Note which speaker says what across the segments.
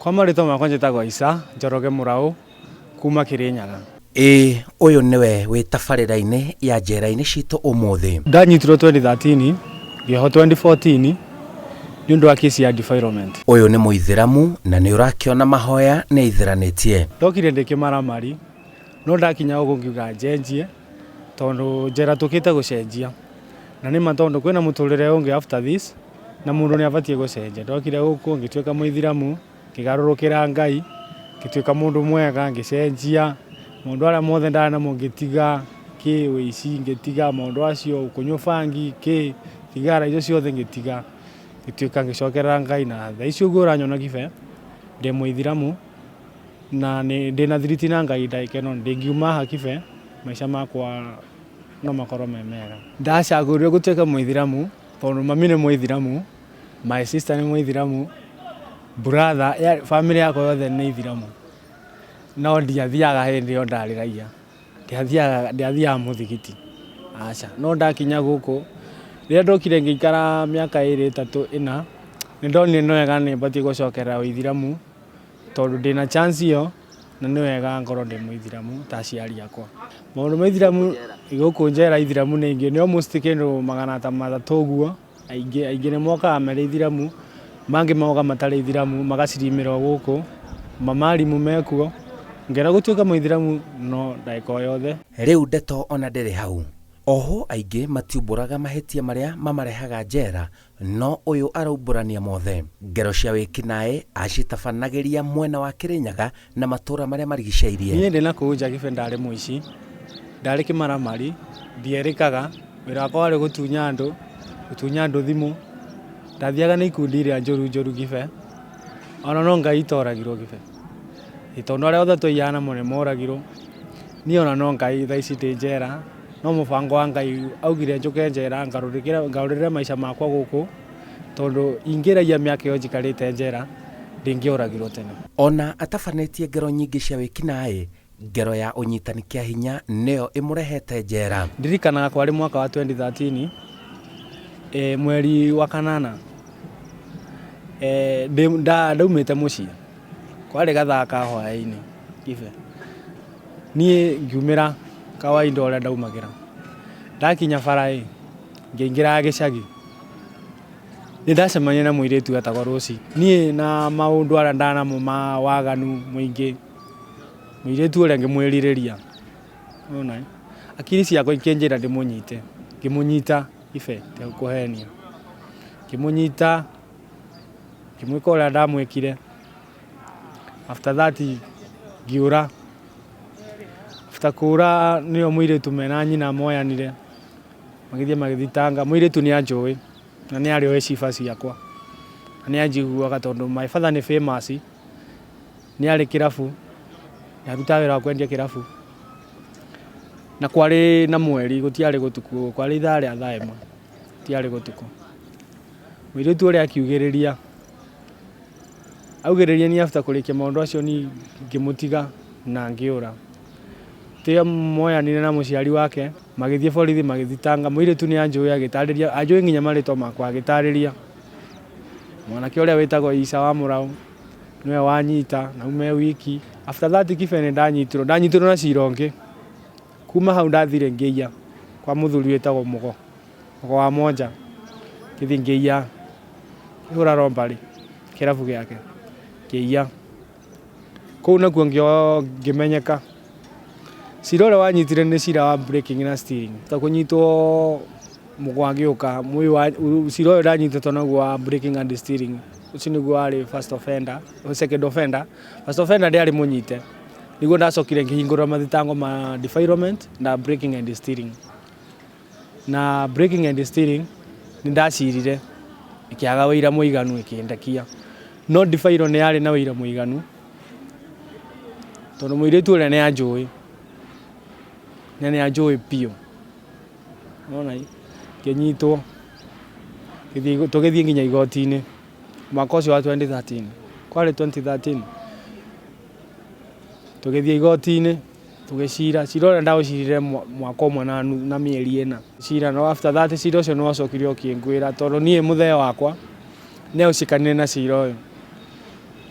Speaker 1: Kwa marĩtwa makwa njĩtagwo Isa Njoroge Mũraũ kuma Kĩrĩnyaga.
Speaker 2: Ĩĩ ũyũ nĩwe wĩ tabarĩra-inĩ ya njera-inĩ citũ ũmũthĩ.
Speaker 1: Ndanyitirwo 2013 ngĩohwo 2014 nĩ ũndũ wa kesi ya defilement.
Speaker 2: Ũyũ nĩ mũithĩramu na nĩ ũrakĩona mahoya nĩ aithĩranĩtie.
Speaker 1: Ndokire ndĩ kĩmaramari no ndakinya gũkũ ngiuga njenjie tondũ njera tũkĩte gũcenjia na nĩma tondũ kwĩna mũtũrĩre ũngĩ after this na mũndũ nĩ abatiĩ gũcenjia. Ndokire gũkũ ngĩtuĩka mũithĩramu, ngĩgarũrũkĩra Ngai, ngĩtuĩka mũndũ mwega, ngĩcenjia maũndũ arĩa mothe ndarĩ namo ngĩtiga, kĩ ũici ngĩtiga, maũndũ acio, kũnyua bangi, kĩ, thigara, icio ciothe ngĩtiga, ngĩtuĩka ngĩcokerera Ngai na thaa ici ũguo ũranyona Kibe, ndĩ mũithĩramu na ndĩna thiriti na Ngai ndagĩka ĩno, ndĩngiuma haha Kibe, maica makwa no makorwo me mega. Ndacagũrirwo gũtuĩka mũithĩramu tondũ mami nĩ mũithĩramu, my sister nĩ mũithĩramu, brother, bamĩrĩ yakwa yothe nĩ ithĩramu, no ndiathiaga hĩndĩ ĩyo ndarĩ raia, ndiathiaga mũthigiti, aca. No ndakinya gũkũ, rĩrĩa ndokire ngĩikara mĩaka ĩrĩ ĩtatũ ĩna, nĩ ndonire nĩ wega nĩ batiĩ gũcokerera ũithĩramu, tondũ ndĩna chance ĩyo na nĩ wega ngorwo ndĩ mũithĩramu ta aciari akwa. Maũndũ ma ithĩramu gũkũ njera ithĩramu nĩ aingĩ, nĩ almost kĩndũ magana ta matatũ ũguo, aingĩ aingĩ nĩ mokaga marĩ ithĩramu, mangĩ magoka matarĩ ithĩramu magacirimĩra o gũkũ, mamarimũ mekuo, ngĩenda gũtuĩka mũithĩramu no ndagĩka o yothe.
Speaker 2: Rĩu ndeto ona ndĩrĩ hau. Ohwo aingĩ matiumbũraga mahĩtia marĩa mamarehaga njera, no ũyũ araumbũrania mothe. Ngero cia wĩkinaĩ acitabanagĩria mwena wa Kĩrĩnyaga na matũra marĩa marigicĩirie.
Speaker 1: Niĩ ndĩ na kũu nja Kĩbe ndarĩ mũici, ndarĩ kĩmaramari, ndierĩkaga, wĩra wakwa warĩ gũtunya andũ, gũtunya andũ thimũ, ndathiaga na ikundi iria njũru njũru Kĩbe, ona no Ngai itoragirwo Kĩbe, tondũ arĩa othe twaiyaga namo nĩ moragirwo, niĩ ona no Ngai thaa ici ndĩ njera, no mũbango wa Ngai augire njũke njera ngarũrĩre maica makwa gũkũ, tondũ ingĩraiya mĩaka ĩyo njikarĩte njera, ndingĩoragirwo tene.
Speaker 2: Ona atabanĩtie ngero nyingĩ cia wĩkinaĩ, ngero ya ũnyitani kĩa hinya nĩyo ĩmũrehete njera.
Speaker 1: Ndirikanaga kwarĩ mwaka wa 2013 mweri wa kanana, ndaumĩte mũciĩ, kwarĩ gathaa ka hwaĩ-inĩ Kibe, niĩ ngiumĩra kawaida ũrĩa ndaumagĩra, ndakinya bara ĩ, ngĩingĩra gĩcagi, nĩ ndacemanirie na mũirĩtu wetagwo Rose. Niĩ na maũndũ arĩa ndarĩ namo ma waganu mũingĩ, mũirĩtu ũrĩa ngĩmwĩrirĩria, nĩwona ĩ, akiri ciakwa ikĩnjĩra ndĩmũnyite, ngĩmũnyita Kibe itegũkũhenia, ngĩmũnyita, ngĩmwĩka ũrĩa ndamwĩkire, after that ngĩũra, after kũũra nĩyo mũirĩtu mena nyina moyanire, magĩthiĩ magĩthitanga, mũirĩtu nĩ anjũĩ na nĩ arĩ oĩ ciba ciakwa, na nĩ anjiguaga tondũ my father nĩ famous, nĩ arĩ kĩrabu, nĩ arutaga wĩra wa kwendia kĩrabu, na kwarĩ na mweri gũtiarĩ gũtukũ, kwarĩ ithaa rĩa thaa ĩmwe, gũtiarĩ gũtukũ. Mũirĩtu ũrĩa akiugĩrĩria, augĩrĩria niĩ after kũrĩkia maũndũ acio niĩ ngĩmũtiga na ngĩũra. Tiga moyanire na mũciari wake, magĩthiĩ borithi magĩthitanga, mũirĩtu nĩ anjũĩ agĩtarĩria, anjũĩ nginya marĩtwa makwa agĩtarĩria. Mwanake ũrĩa wĩtagwo Isa wa Mũraũ, nĩwe wanyita na me wiki. After that Kibe nĩ ndanyitirwo, ndanyitirwo na cira ũngĩ. Kuma hau ndathire ngĩiya kwa mũthuri wĩtagwo Mũgo, Mũgo wa Monja, ngĩthiĩ ngĩiya, ngĩhũra robbery kĩrabu gĩake, ngĩiya. Kũu nakuo ngĩmenyeka. Cira ũrĩa wanyitire nĩ cira wa breaking na stealing. Ta kũnyitwo Mũgo agĩũka, cira ũyũ ndanyitĩtwo naguo wa breaking and stealing, ũcio nĩguo warĩ first offender, second offender. First offender ndiarĩ mũnyite, nĩguo ndacokire ngĩhingũrĩrwo mathitango ma defilement na breaking and stealing. Na breaking and stealing nĩ ndacirire ĩkĩaga ũira mũiganu ĩkĩndekia. No defile nĩ yarĩ na ũira mũiganu tondũ mũirĩtu ũrĩa nĩ anjũĩ, na nĩ anjũĩ biũ. Nĩwona ngĩnyitwo, tũgĩthiĩ nginya igoti-inĩ mwaka ũcio wa 2013, kwarĩ 2013, tũgĩthiĩ igoti-inĩ tũgĩcira, cira ũrĩa ndaũcirire mwaka ũmwe na mĩeri ĩna. Cira no after that cira ũcio nĩ wacokire ũkĩngwĩra tondũ niĩ mũthee wakwa nĩ aucikanire na cira ũyũ.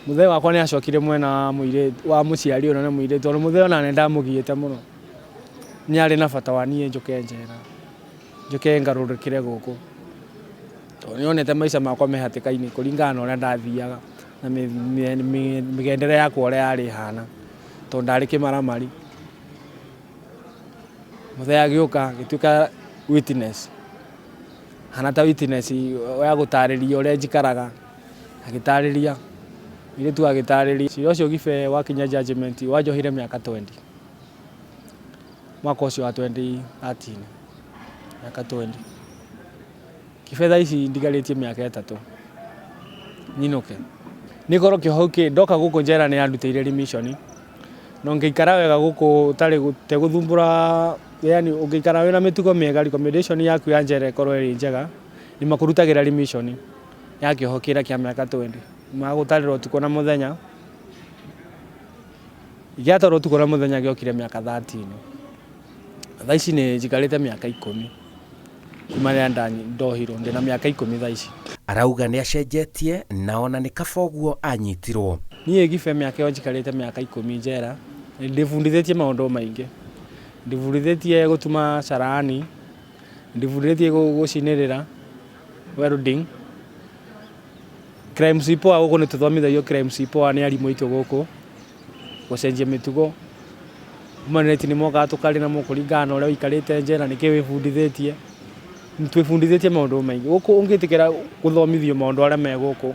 Speaker 1: Mũthee wakwa nĩ acokire mwena wa mũirĩtu wa mũciari ũyũ na mũirĩtu tondũ mũthee ona nĩ ndamũgiĩte mũno. Nĩ arĩ na bata wa niĩ njũke njera, njũke ngarũrũkĩre gũkũ. Tondũ nĩ onete maica makwa me hatĩka-inĩ kũringana na ũrĩa ndathiaga na mĩgendere yakwa ũrĩa yarĩ ĩhana tondũ ndarĩ kĩmaramari. Mũthee agĩũka agĩtuĩka witness, hana ta witness ya gũtarĩria ũrĩa njikaraga, agĩtarĩria, mũirĩtu agĩtarĩria. Cira ũcio Gibe wakinya judgement wanjohire mĩaka 20, mwaka ũcio wa 2013, mĩaka 20. Gibe thaa ici ndigarĩtie mĩaka 3 nyinũke. Nĩ korwo kĩoho kĩ ndoka gũkũ njera nĩ yandutĩire remission, na ũngĩikara wega gũkũ ũtarĩ ũtegũthumbũra yani ũngĩikara wĩna mĩtugo mĩega recommendation yaku ya njera ĩkorwo ĩrĩ njega, nĩ makũrutagĩra remission ya kĩoho kĩrĩa kĩa mĩaka 20. Magagũtarĩra ũtukũ na mũthenya, gĩatarwo ũtukũ na mũthenya gĩokire mĩaka 13. Thaa ici nĩ njikarĩte mĩaka 10 kuma rĩrĩa ndohirwo, ndĩna mĩaka 10 thaa ici.
Speaker 2: Arauga nĩ acenjetie na ona nĩ kaba ũguo anyitirwo.
Speaker 1: Niĩ Gibe mĩaka ĩyo njikarĩte mĩaka 10 njera, ndĩbundithĩtie maũndũ maingĩ. Ndĩbundithĩtie gũtuma carani, ndĩbundithĩtie gũcinĩrĩra, welding. Crime Poa gũkũ nĩ tũthomithagio Crime Poa nĩ arimũ aitũ gũkũ, gũcenjia mĩtugo. Human nĩ mokaga tũkarĩ namo kũringana na ũrĩa ũikarĩte njera nĩkĩ wĩbundithĩtie. Nĩ twĩbundithĩtie maũndũ maingĩ. Gũkũ ũngĩtĩkĩra gũthomithio maũndũ arĩa me gũkũ,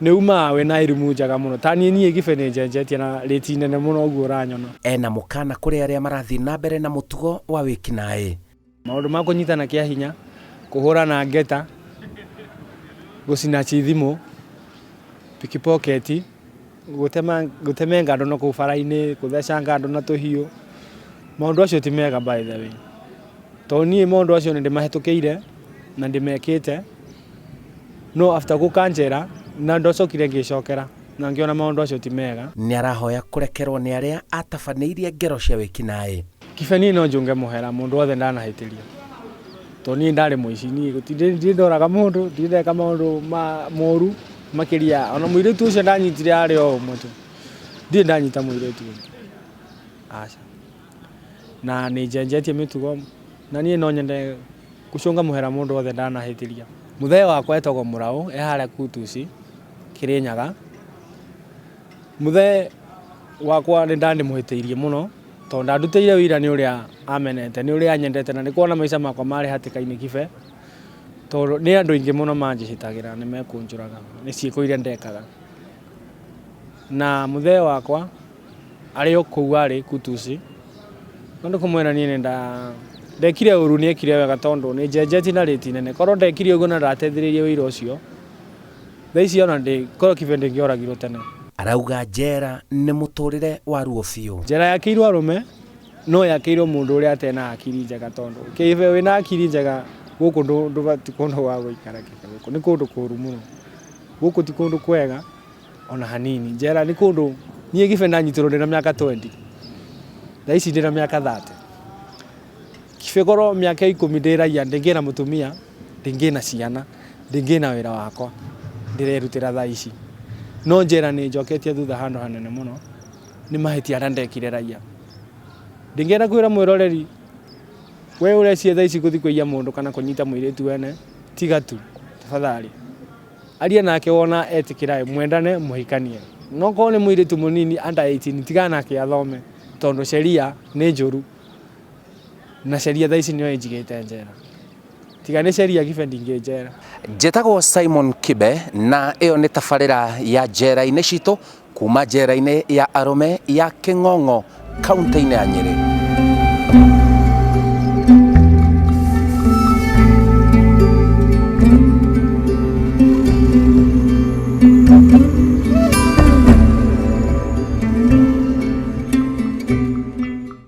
Speaker 1: nĩ umaga wĩna elimu njega mũno. Ta niĩ Gibe nĩ njenjetie na rĩti nene mũno ũguo ũranyona.
Speaker 2: Ena mũkana kũrĩ arĩa marathiĩ na mbere na mũtugo wa wĩkinaĩ.
Speaker 1: Maũndũ ma kũnyitana kĩa hinya, kũhũrana ngeta, gũcinachi thimũ, pickpocket, gũtemenga andũ na kũu bara-inĩ, gũthecanga andũ na tũhiũ, maũndũ acio ti mega by the way. Tondũ niĩ maũndũ acio nĩ ndĩmahĩtũkĩire na ndĩmekĩte, no after gũka njera na ndacokire ngĩcokera na ngĩona maũndũ acio ti mega.
Speaker 2: Nĩ arahoya kũrekerwo nĩ arĩa atabanĩirie ngero cia wĩkinaĩ.
Speaker 1: Kibe niĩ no njũnge mũhera mũndũ wothe ndanahĩtĩria. Tondũ niĩ ndarĩ mũici, niĩ ndirĩ ndoraga mũndũ, ndirĩ ndeka maũndũ ma moru makĩria. Ona mũirĩtu ũcio ndanyitire arĩ o ũmwe tu. Ndirĩ ndanyita mũirĩtu ũngĩ. Aca. Na nĩ njenjetie mĩtugo na niĩ no nyende gũcũnga mũhera mũndũ wothe ndanahĩtĩria. Mũthee wakwa etagwo Mũraũ, e harĩa Kutuci, Kĩrĩnyaga. Mũthee wakwa nĩ ndandĩmũhĩtĩirie mũno, tondũ ndandutĩire wĩira nĩ ũrĩa amenete, nĩ ũrĩa anyendete na nĩ kuona maica makwa marĩ hatĩka-inĩ Kibe, tondũ nĩ andũ aingĩ mũno manjĩhĩtagĩra nĩ mekũnjũraga nĩ ciĩko iria ndekaga. Na mũthee wakwa arĩ o kũu arĩ Kutuci, no nĩ kũmwĩra niĩ nĩ ndekire ũru nĩ ekire wega tondũ nĩ njenjetie na rĩti nene. Korwo ndekire ũguo na ndateithĩrĩirie wĩira ũcio, thaa ici ona korwo Kibe ndĩngĩoragirwo tene.
Speaker 2: Arauga njera nĩ mũtũrĩre wa ruo biũ.
Speaker 1: Njera yakĩirwo arũme, no yakĩirwo mũndũ ũrĩa atena hakiri njega tondũ Kibe wĩna hakiri njega gũkũ ndũbatiĩ kũndũ gwa gũikara Kibe gũkũ nĩ kũndũ kũru mũno. Gũkũ ti kũndũ kwega ona hanini. Njera nĩ kũndũ niĩ Gibe ndanyitirwo ndĩna mĩaka 20, thaa ici ndĩna mĩaka 30. Kibe korwo mĩaka 10 ndĩ raia ndĩngĩna mũtumia, ndĩngĩna ciana, ndĩngĩna wĩra wakwa ndĩrerutĩra thaa ici. No njera nĩ njoketie thutha handũ hanene mũno nĩ mahĩtia arĩa ndekire raia. Ndingĩenda kwĩra mwĩroreri we ũreciria thaa ici gũthiĩ kũiya mũndũ kana kũnyita mũirĩtu wene, tiga tu tafadhali. Aria nake wona etĩkĩra mwendane mũhikanie. No korwo nĩ mũirĩtu mũnini under 18 tigana nake athome tondũ sheria nĩ njũru na sheria thaa ici nĩyo ĩnjigĩte njera. Tiga nĩ sheria Gibe ndingĩ njera.
Speaker 2: Njĩtagwo Simon Kibe na ĩyo nĩ tabarĩra ya njera-inĩ citũ kuma njera-inĩ ya arũme ya Kĩng'ong'o kaunti-inĩ ya Nyĩrĩ.